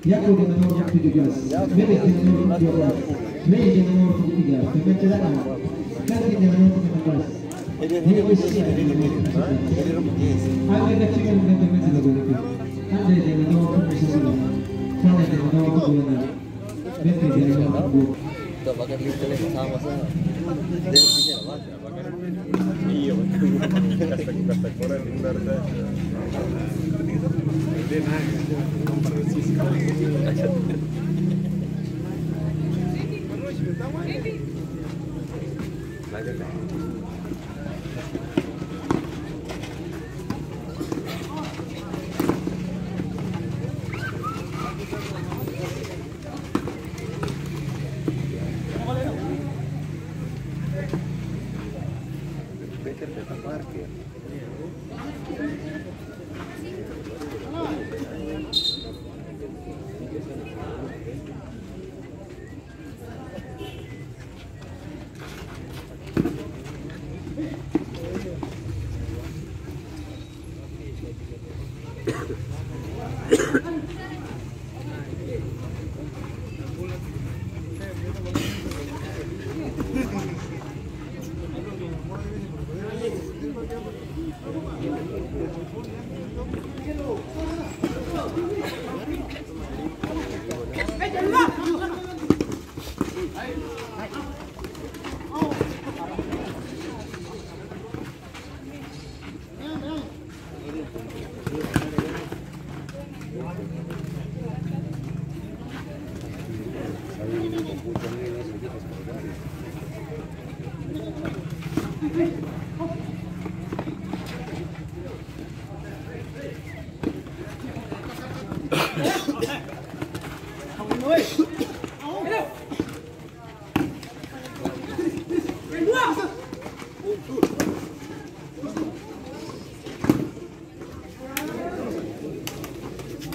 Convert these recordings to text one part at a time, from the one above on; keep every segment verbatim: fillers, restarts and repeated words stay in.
Yaku dengan nomor tujuh belas, Melik dengan nomor dua belas, Rey dengan nomor tujuh tiga, pemain cadangan, Kevin dengan nomor delapan belas. Ini, ini, ini, ini, ini, ini. Andre dengan nomor punggung sembilan, Falen dengan nomor punggung enam, Mete dengan nomor punggung dua. Kita pakai link sama, sama. Dari sini, apa? Iya, betul. Kasta, kasta koran di luar, dah. Dia naik, dia kompetisi sekali. Belajar, dah.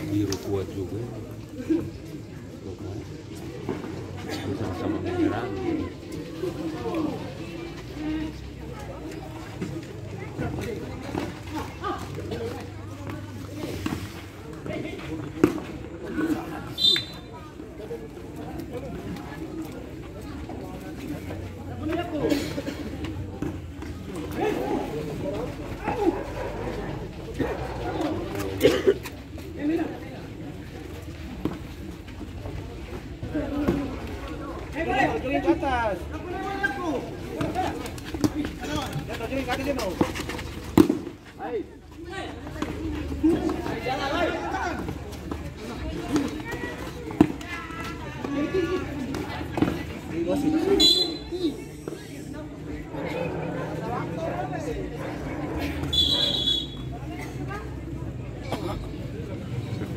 Biru kuat juga. Tuh kan. Sama-sama menyerang.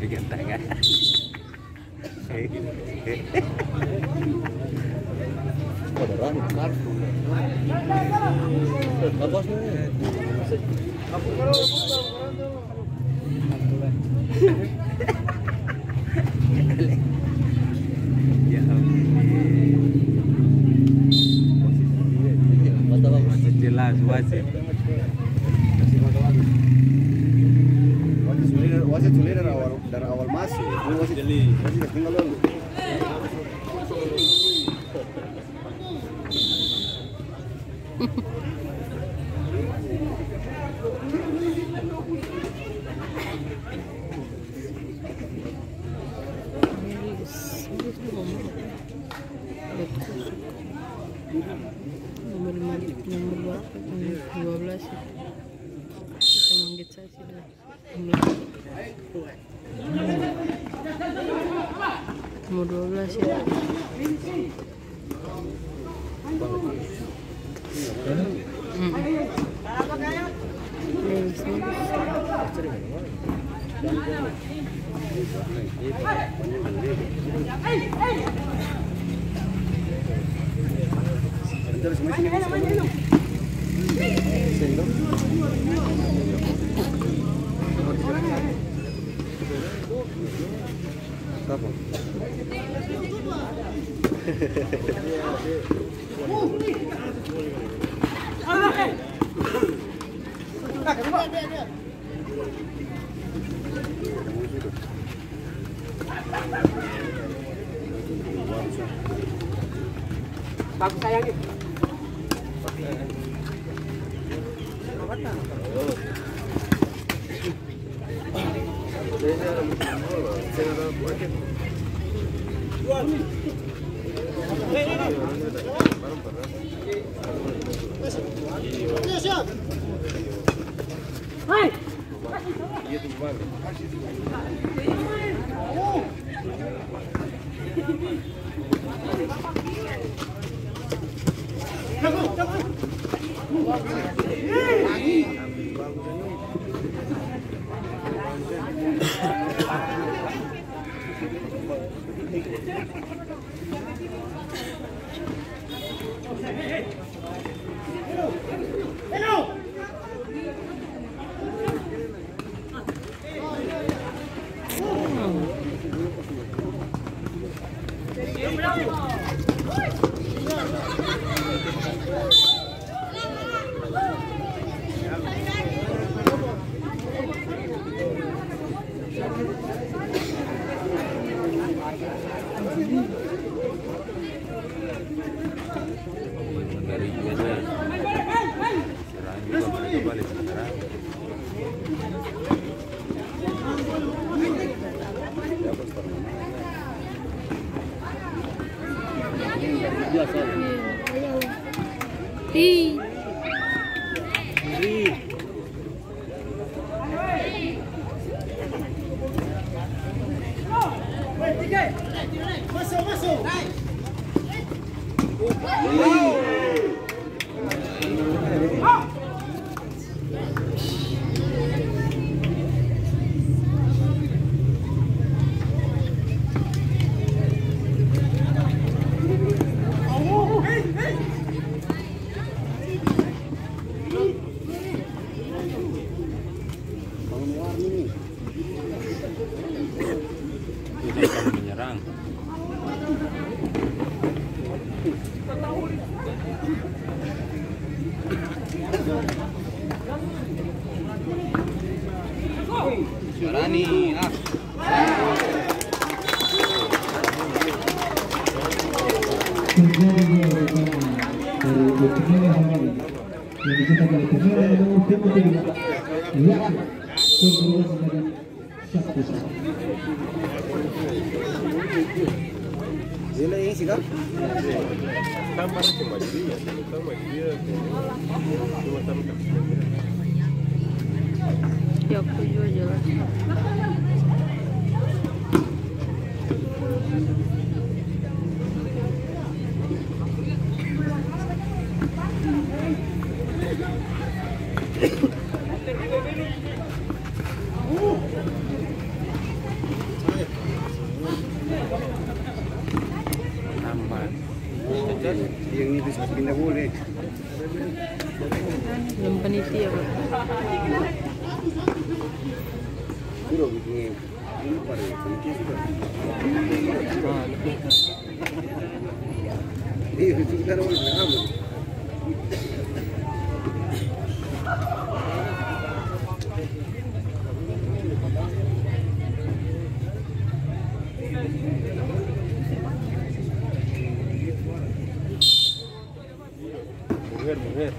Pegang tangan. Jelas, wasit. Wasit sudah, wasit sudah dari awal. Dari awal maso, ini wasit, wasit kas tinggal dolo. Nomor lima, nomor berapa? Nomor dua belas ya. Bisa manggit saya sih dulu. Nomor dua belas ya. Hmm. Bagus, bagus. Dari dia tuh ya. Serang juga mereka balik, serang. Ih. Ini akan menyerang. Barani, ah. Terjadi dia oleh dari Pemela Hamadi yang dicetak oleh pemain nomor punggung tujuh belas. Ya, terus dari Ya, aku juga jelas. Aman. Yang itu pindah boleh. Belum panitia, Pak. Udah, ini pada panitia sudah. Iya, itu kita ada orang. Mujer, mujer.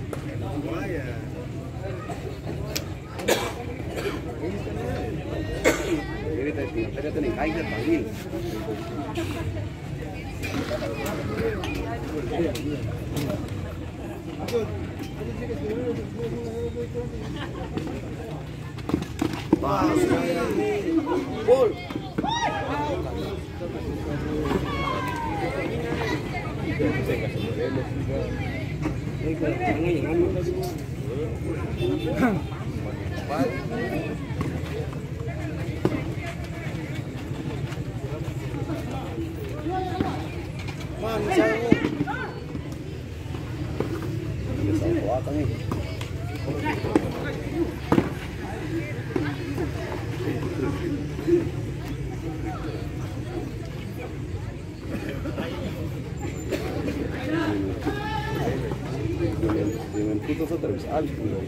Gol. Terus abis pung dong.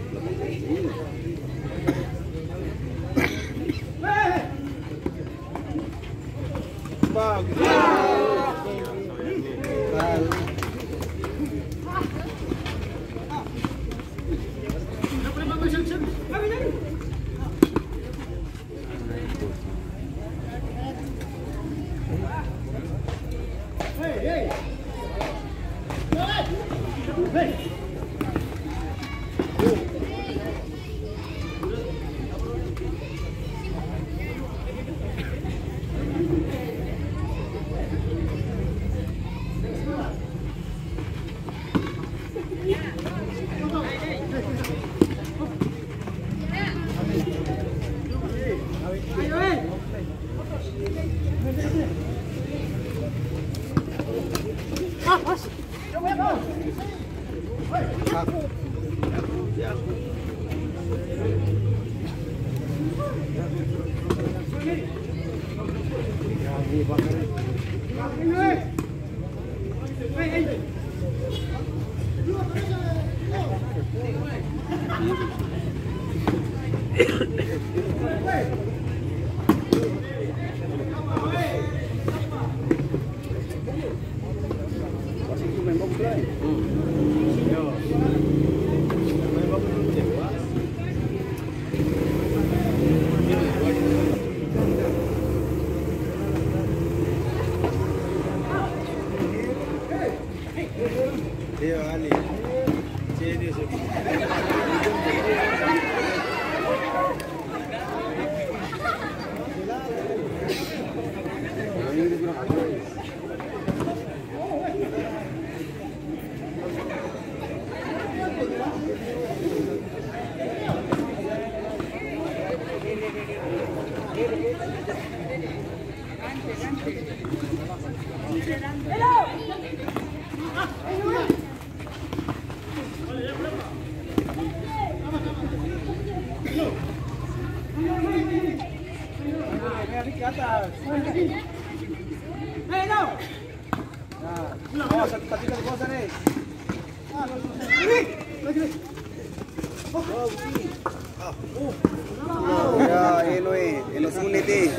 Ya, eno e, eno sunit e.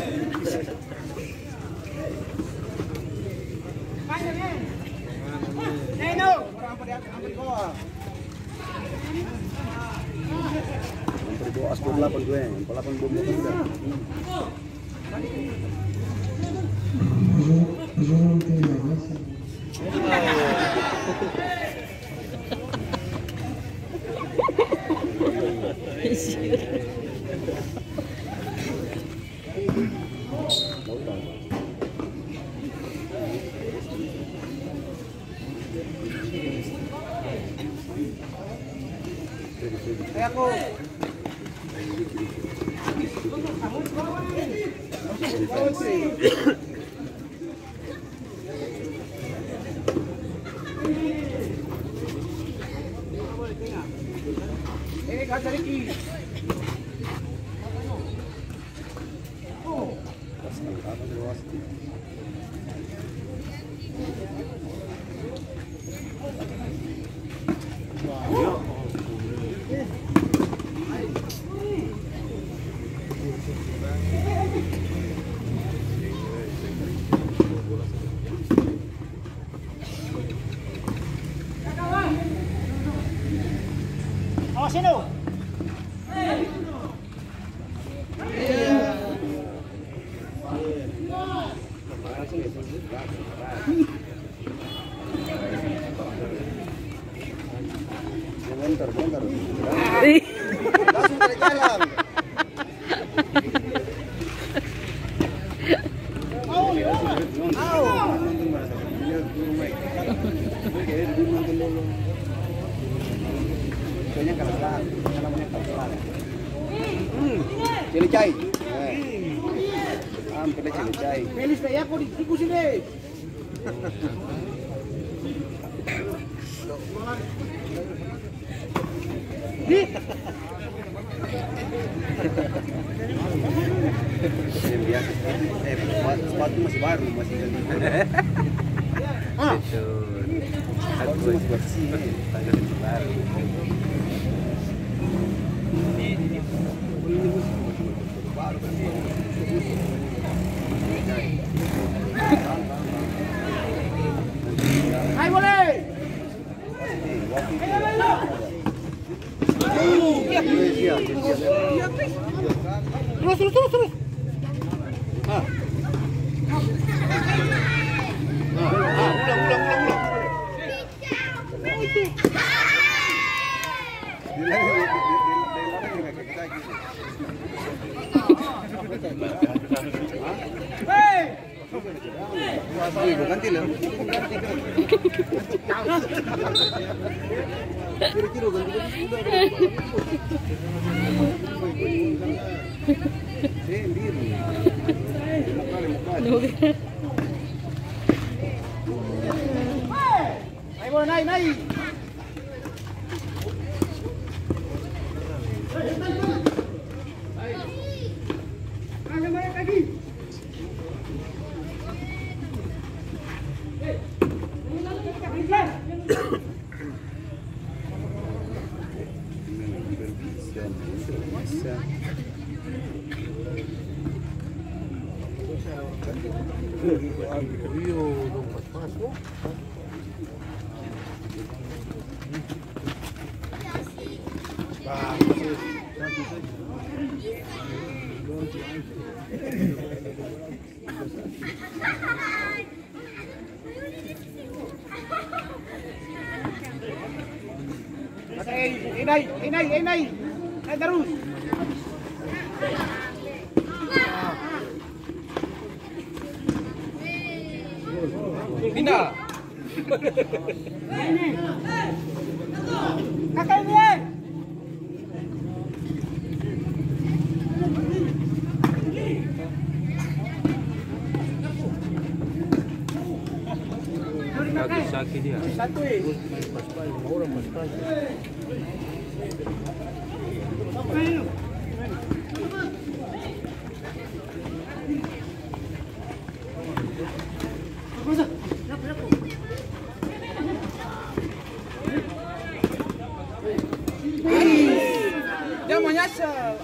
Hampir bawa aspal delapan tu e, aspal delapan bom motor sudah. Awas ini. Bongkar, bongkar. Ih. Langsung dari dalam. Cili cai. Eh. Am, kena cili cai. Felis, kayak aku di tikus ini. Yang biasa, sepatu, sepatu masih baru, masih ganti. Ah. Betul. Sepatu masih bersih, eh. Sepatu masih baru. Terus, terus, terus, terus. Ah. Ah, ah, ulang, ulang, ulang, ulang. Ayo, bola, naik, naik. Enai, enai, enai. Naik terus. Pindah. Kakak ini, eh. Kaki sakit dia. Satu, eh. Orang pas-pas. Dia manyasal.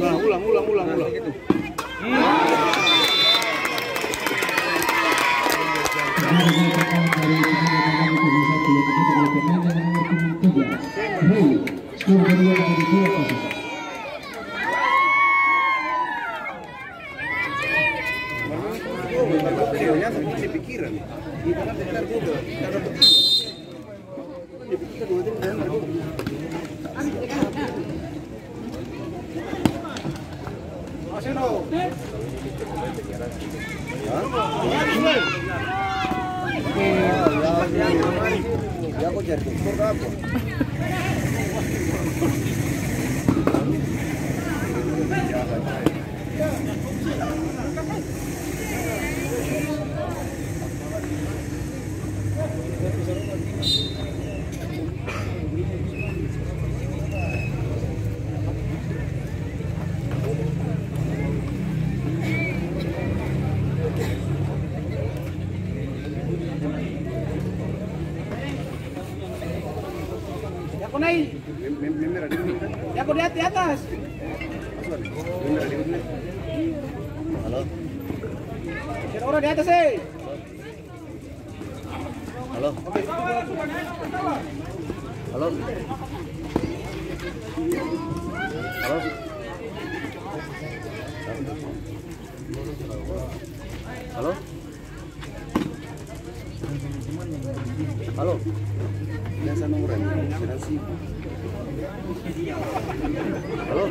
Ulang, ulang, ulang, ulang, ulang. Skor kedua menjadi dua kosong. Jago naik. Jago di at-, di atas. Halo. Ada orang di atas, eh. Halo. Halo. Halo. Halo. Halo. Biasa nomor ini, sudah sibuk. Halo.